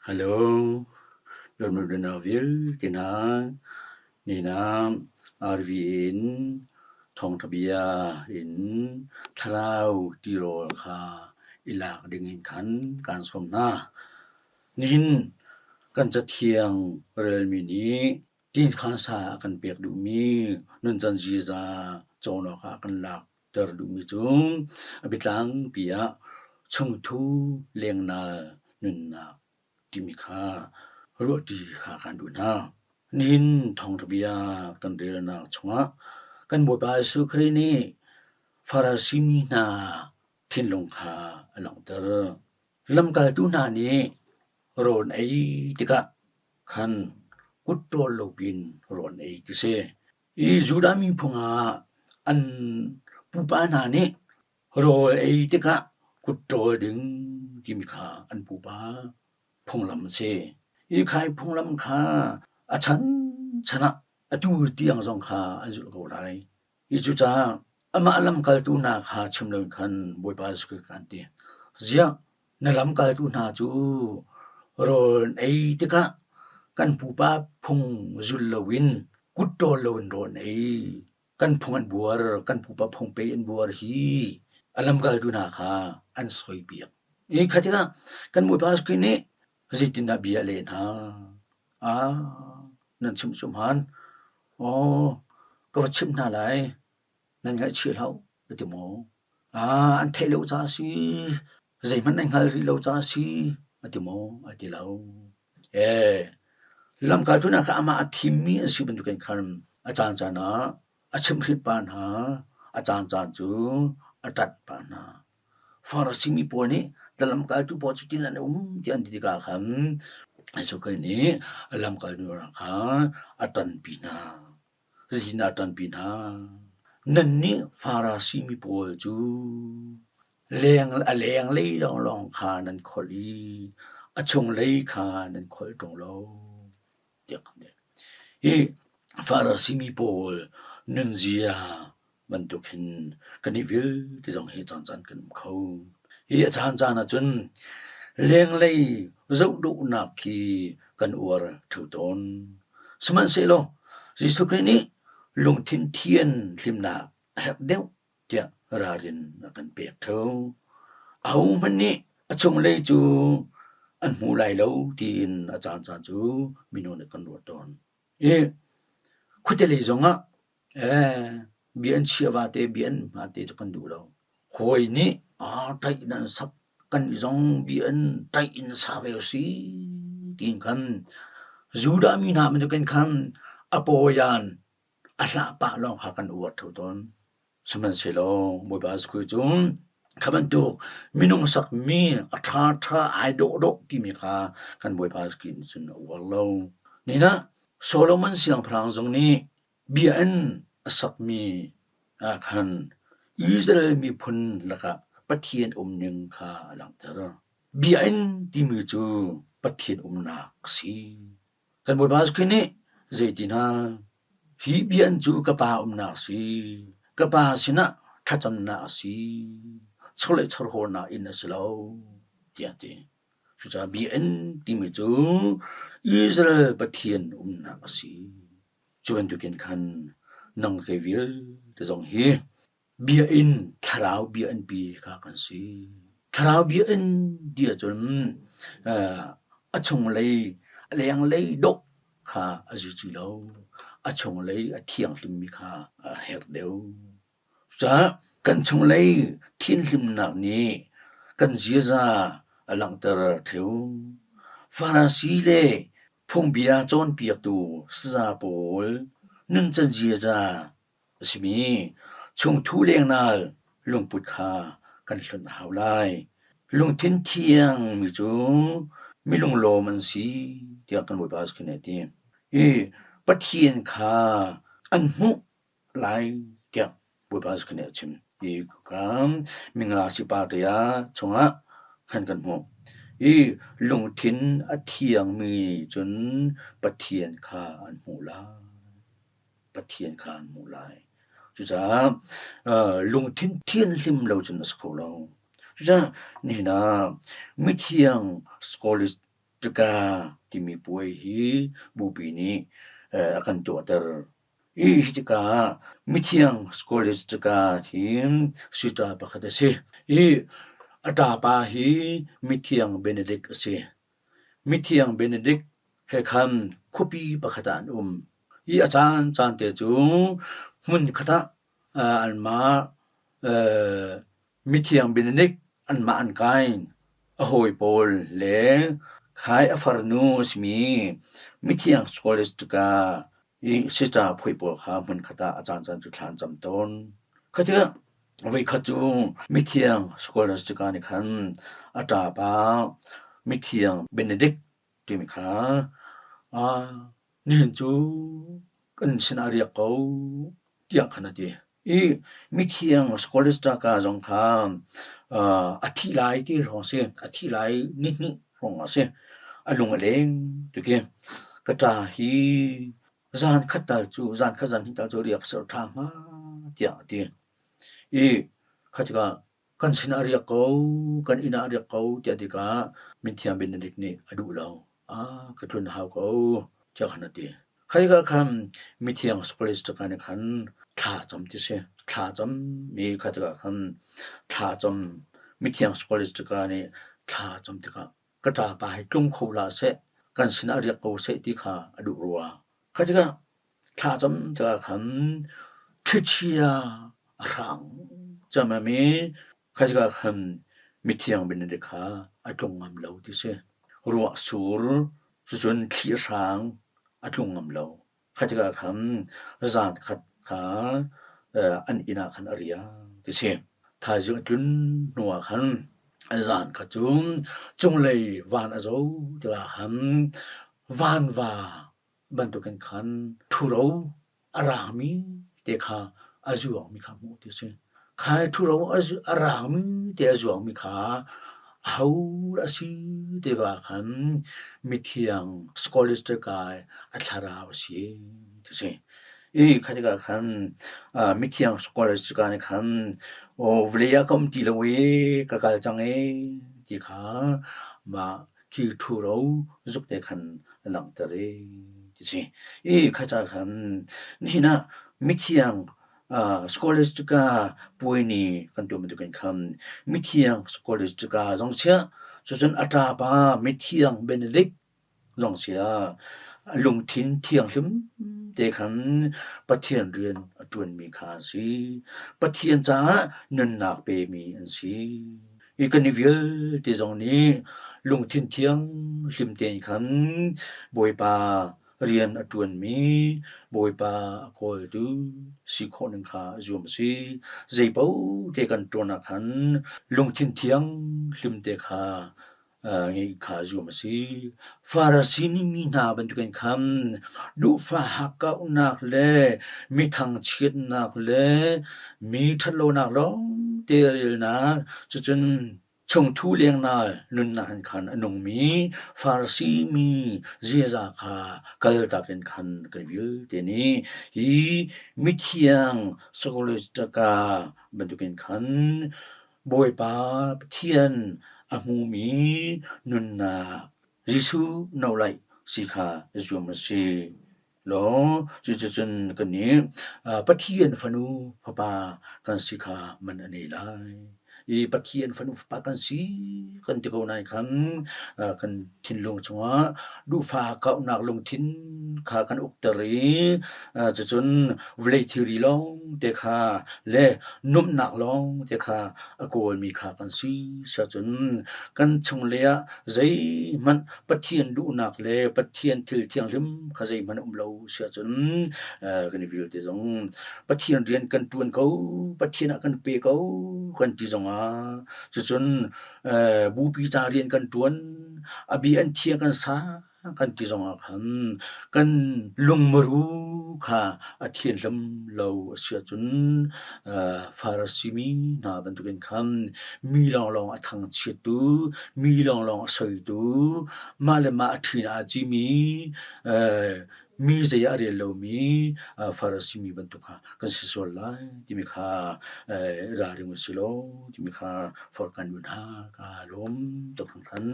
Hello, dawtnak vialte hna, nihin ah RV in thawngṭha bia in thlarau tirawl kha i lak dingin khan kaan sawm hna. Nihin kan cathiang relmi nih Tinkhansa a kan pek duhmi nuncan ziaza cawn awkah a kan lak ter duhmi cu a biatlangpi ah chungthu lengnal nunnak timi kha ruahṭi kha kan duh hna. Nihin thawngṭha bia kan relnak chungah kan Bawipa Jesuh Khrih nih Farasi mi hna thinlung kha a langhter. Lamkaltu hna nih rawl ei tikah khan kut ṭawl lo piin rawl an ei ti si. Hi Judah miphun ah an pupa hna nih rawl ei tikah kut ṭawl ding timi kha an pupa phunglam a si. Hi khai phunglam kha a chanchan ah atu tiang zong kha an zulh ko lai. Hi cucaah amah lamkaltu hna kha chim loin khan Bawipa Jesuh Khrih kha an ti. Ziah na lamkaltu hna cu rawl an ei tikah kan pupa phung zul loin kut ṭawl loin rawl an ei. Kan phung an buar, kan pupa phung pei an buar hi a lamkaltu hna kha an soipiak. Hi kha tikah kan Bawipa Jesuh Khrih nih zeitindah bia a leh hna? Ah, nan chimh cu hmaan. Aw, ka va chimh hna lai. Nan ngaihchih hlah u, ka ti maw? Ah, an theih lo caah a si. Zeihmanh nan hngal rih lo caah a si, a ti maw? A ti lo. Ee, lamkaltu hna kha amah a thimmi an si bantukin khan a caancaan ah a chimhhrinh pah hna, a caancaan cu a ṭanh pah hna. Farasi mi pawl nih na lamkaltu pawl cutin an um tiah an ti tikah khan Jesuh Khrih nih a lamkaltu hna kha a ṭanpi hna. Zeitindah a ṭanpi hna? Nannih Farasi mi pawl cu leng a lenglei lawnglawng kha nan kholh i a chunglei kha nan kholh ṭung lo tiah kan ti. Hi Farasi mi pawl nunzia bantuk hin kan i vialte zong hi caancaan kan um kho. Hi a caancaan ahcun lenglei zoh duhnak khi kan uar ṭheo tawn. Sihmanhsehlaw Jesuh Khrih nih lungthin thian hlimnak a herh deuh tiah ralrin a kan pek ṭheo. Ahohmanh nih a chunglei cu an hmu lai lo tiin a caancaan cu minung nih kan ruah tawn. I khuate lei zongah Bia an chia vate, bia an hmate cu kan duh lo. Hawi nih aa ṭaih in an sak, kan zong bia an ṭaih in sa ve usih tiin khan Judah mi hna bantukin khan a pawian a hlah pah lawng kha kan uar ṭheo tawn. Sihmanhsehlaw Bawipa Jesuh Khrih cu kha bantuk minung sakmi a ṭhaṭha ai dawhdawh timi kha kan Bawipa Jesuh Khrih nih cun a uar lo. Nihin ah Solomon siangpahrang zong nih Bia in a sakmi ah khan Israel miphun lakah Pathian umning kha a langhter. Bia in timi cu Pathian umnak a si. Kan Bawipa Jesuh Khrih nih zeitin ah hi bia in cu ka Pa umnak a si, ka Pa sinah thlacamnak a si, chawleh chawhrawlnak inn a si lo, tiah a ti. Cucaah bia in timi cu Israel Pathian umnak a si. Cu bantukin khan nang kei vialte zong hi bia in thlarau bia in pi kha kan si. Thlarau bia in ti ahcun a chunglei a lenglei dawh kha a zuci lo. A chunglei a thianghlimmi kha a herh deuh. Cucaah kan chunglei thianhlimnak nih kan ziaza a langhter ṭheo. Farasi le phungbia cawnpiaktu saza pawl nuncan ziaza a simi chungthu lengnal lungput kha kan hlonh a hau lai. Lungthin thiangmi cu mi lunglawm an si tiah kan Bawipa Jesuh Khrih nih a ti. I Pathian kha an hmuh lai tiah Bawipa Jesuh nih a chim. Hi ka Mingla Sipaṭia chungah khan kan hmuh. I lungthin a thiangmi cun Pathian kha an hmuh lai. Pathian kha an hmuh lai. Cucaah lungthin thianhlim lo cun a si kho lo. Cucaah nihin ah mithiang Scholars. Scholastica timi puai hi bupi nih a kan tuahter. Hi tikah mithiang Scholastica hi sita pakhat a si. Hi a ṭapa hi mithiang Benedict a si. Mithiang Benedict he khan khuapi pakhat ah an um. Hi a caan caan te cu hmun khat ah anmah Mithiang Benedict anmah an kai. A hawi pawl le khai a farnu a simi mithiang Scholastica i sita phuai pawl kha hmunkhat ah a caancaan cu thla an cam tawn. Khatikah voikhat cu mithiang Scholastica nih khan a ṭapa mithiang Benedict timi kha nihin cu kan sinah riak ko tiah khan a ti. I mithiang Scholastica zong kha a thih lai ti hrawng a si. A thih lai nihnih hrawng a si. A lung a leng tuk i ka ṭa hi zan khat tal cu zan khat zan hnih tal cu riak ser ṭha hnga tiah a ti. I kha tikah kan sinah a riak ko, kan inn ah a riak ko tiah tikah mithiang Benedict nih a duh lo. Ah, ka tlun a hau ko tiah khan a ti. Khika khan mithiang Scholastica nih khan thla cam ti si. Thla cam mi kha tikah khan thla cam mithiang Scholastica nih thla cam tikah ka ṭapa hi tlung kho hlah seh, kan sinah riak ko seh ti kha a duh rua. Kha tikah thla cam tikah khan thlichia a hrang ciammam i kha tikah khan mithiang Benedict kha a tlung ngam lo ti si. Ruah sur cucun thli a hrang a tlung ngam lo. Kha tikah khan zan khat kha an inn ah khan a riak ti si. Thaizing a tlun hnuah khan zan khat cu cunglei van a zoh tikah khan vanva bantukin khan ṭhuro a raangmi te kha a zuangmi kha hmuh ti a si. Kha ṭhuro a raangmi te a zuangmi kha aho dah a si ti ah khan mithiang scholastic kai a thlarau a si ti a si. I kha tikah khan mithiang scholastic nih khan aw vawlei ah ka um ti lo i ka kal cang ee ti kha mah khi ṭhuro zuk te khan a langhter i ti si. I kha ca khan nihin ah mithiang Scholastica puai ni kan tuah bantukin khan mithiang Scholastica zong chiah cucun a ṭapa mithiang Benedict zong siah lungthin thianghlim te khan Pathian rian a ṭuanmi kha an si. Pathian caah nunnak pemi an si. Hi kan i vialte zong nih lungthin thianghlim tein khan Bawipa rian a ṭuanmi, Bawipa a kawltu si khawh ning kha zuam a si. Zeipaoh te kan ṭuan ah khan lungthin thianghlim te kha ngeih kha zuam a si. Farasi nih mi hna bantukin khan duhfah hakkauhnak le mi thangchiatnak le mi ṭhatlonak lawngte relnak, cucun chungthu lengnal nunnak in khan a nungmi Farasi mi ziaza kha kaltak in khan kan vialte nih hi mithiang Scholastica bantukin khan Bawipa Pathian a hmumi nunnak Jesuh nolaih si kha zuam a si. Law cuticun kannih Pathian fanu fapa kan si kha man a nei lai. I Pathian fanu fapa kan si kan ti ko nain khan kan thinlung chungah duhfah kauhnak lungthin kha kan ukter i cucun vawlei thilri lawng te kha le nuamhnak lawng te kha a kawlmi kha kan si siahcun kan chunglei ah zeihmanh Pathian duhnak le Pathian thil thianghlim kha zeihmanh a um lo siahcun kan i vialte zong Pathian rian kan ṭuan ko, Pathian ah kan pe ko kan ti zongah cucun bupi ca rian kan ṭuan, a bi an thiang kan sa kan ti zongah khan kan lungmuru kha a thianhlim lo a si ahcun Farasi mi hna bantukin khan mi lawnglawng a thangchiattu, mi lawnglawng a soitu, mah le mah a ṭhin aa cimi, mi zei ah a rel lomi Farasi mi bantuk kha kan si sual lai timi kha ralring u si law timi kha forh kan duh hna. Kaa lawm tuk hringhran.